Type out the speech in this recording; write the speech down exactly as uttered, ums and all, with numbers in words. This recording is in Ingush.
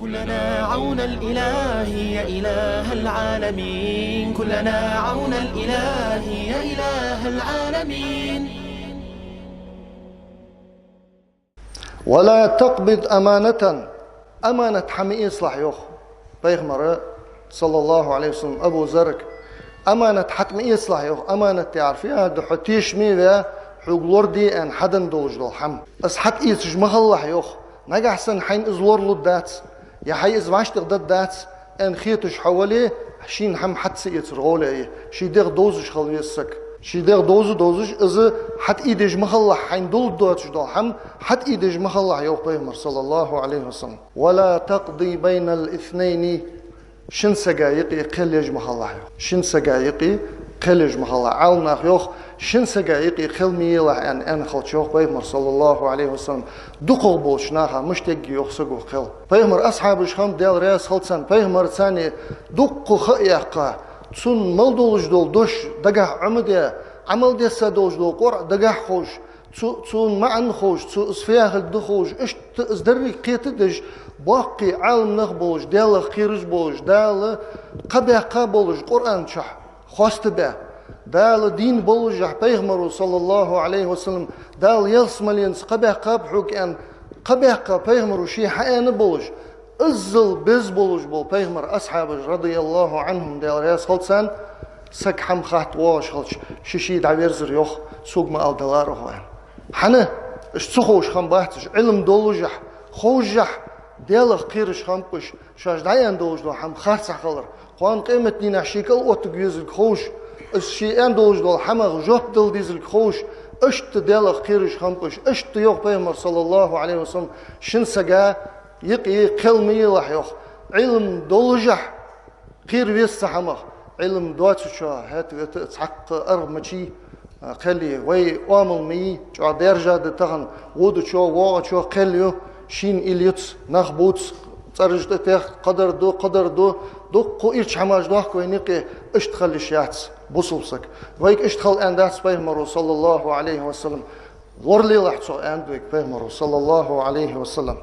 كلنا عون الإله يا إله العالمين، كلنا عون الإله يا إله العالمين. ولا تقبض أمانة. Аманат хьа ма эцалахь, йоах пайхамара, саллаллахӀу Ӏалайхи ва саллам, Абу Заррага. Аманат хьа тӀа ма эцалахь, йоах. Аманат яхар фу яхар да? Хьо тешаме а ваь, хьога лораде аьнна хьаденна долаш дола хӀама, из хьа тӀа эцаш ма хилалахь, йоах. Нагахьа санна хьайна из лоралургдац, е хьай из вӀаштӀехьдаргдац аьнна хеташ хьо вале, шийна хӀама хьа тӀа ца эцар гӀоле я. Ший дегӀ довзаш хила веза саг. Ший дегӀ довза-довзаш, из хьа тӀа ийдеш ма хилалахь, хьайна дулларгдоацаш дола хӀама хьа тӀа ийдеш ма хилалахь, йоах пайхамара, саллаллахӀу Ӏалайхи ва саллам. ولا تقض بين اثنين. Шин сага юкъе кхел еш ма хилалахь, йоах. Шин сага юкъе кхел еш ма хилалахь. Ӏаламнаха йоах, шин сага юкъе кхел ма елахь аьнна, аьнна хилча, йоах пайхамара, саллаллахӀу Ӏалайхи ва саллам, дукхагӀа болча наха мишта ергья, йоах, саго кхел. Пайхамара асхьабаш хиннаб, Даьла раьза хилва царна, пайхамарца цхьана дукха ха а яьккха, цунна мел долаш дола дош дагахьа Ӏомадаь, Ӏамал десса долаш дола КъорӀа дагахьа ховш, цу, цун маӀан ховш, цо из фу яхилга да ховш, иштта из деррига кхетадеш, боккхий Ӏаламнах болаш, Даьлах кхераш болаш, Дала кхаъ баьккха болаш Къуръан чу хоастабаь, Дала дийна боллашехь пайхамаро, саллаллахӀу Ӏалайхи ва саллам, Дала ялсмаленца кхаъ баьккхаб хьога аьнна, кхаъ баьккха пайхамаро ше хьааьнна болаш, иззал беза болаш бола пайхамара асхьабаш, радияллахӀу Ӏанхум, Даьла раьза хилва царна, саг хӀама хатта воагӀаш хилча, ше-ше дӀаверзар, йоах, сога ма ала далара хьо, аьнна. ХӀана? Уж ца ховш хиннабац уж, Ӏилма доллашехь, ховшшехь, Даьлах кхераш хиннаб уж, шоаш дӀааьнна долаш дола хӀама харцахьа хилар. Кхоана къематдийнахьа ший кӀал оттаргья везилга ховш, из ше аьнна долаш дола хӀамах жоп дала дезилга ховш, иштта Даьлах кхераш хиннаб уж, иштта, йоах пайхамара, саллаллахӀу Ӏалайхи ва саллам, шин сага юкъе кхел ма елахь, йоах. Ӏилма доллашехь кхера веза цхьа хӀамах, Ӏилма доацачоа хӀаьта-вета цхьаккха аргӀа мичай, а, кхел е. Вай оамал ма йий, чӀоагӀа даьржа да тахан, водачоа, воагӀачоа кхел ю, шийна уйла юц, нах бувц, цӀераш тӀатех, кхыдар ду, кхыдар ду, дуккха ирча хӀамаш доахк вайна юкъе, иштта хила йиш яц бусалба саг. Вайга иштта хила аьннадац пайхамаро, саллаллахӀу Ӏалайхи ва саллам. Лоралелахь цох, аьннад вайга пайхамаро, саллаллахӀу Ӏалайхи ва саллам.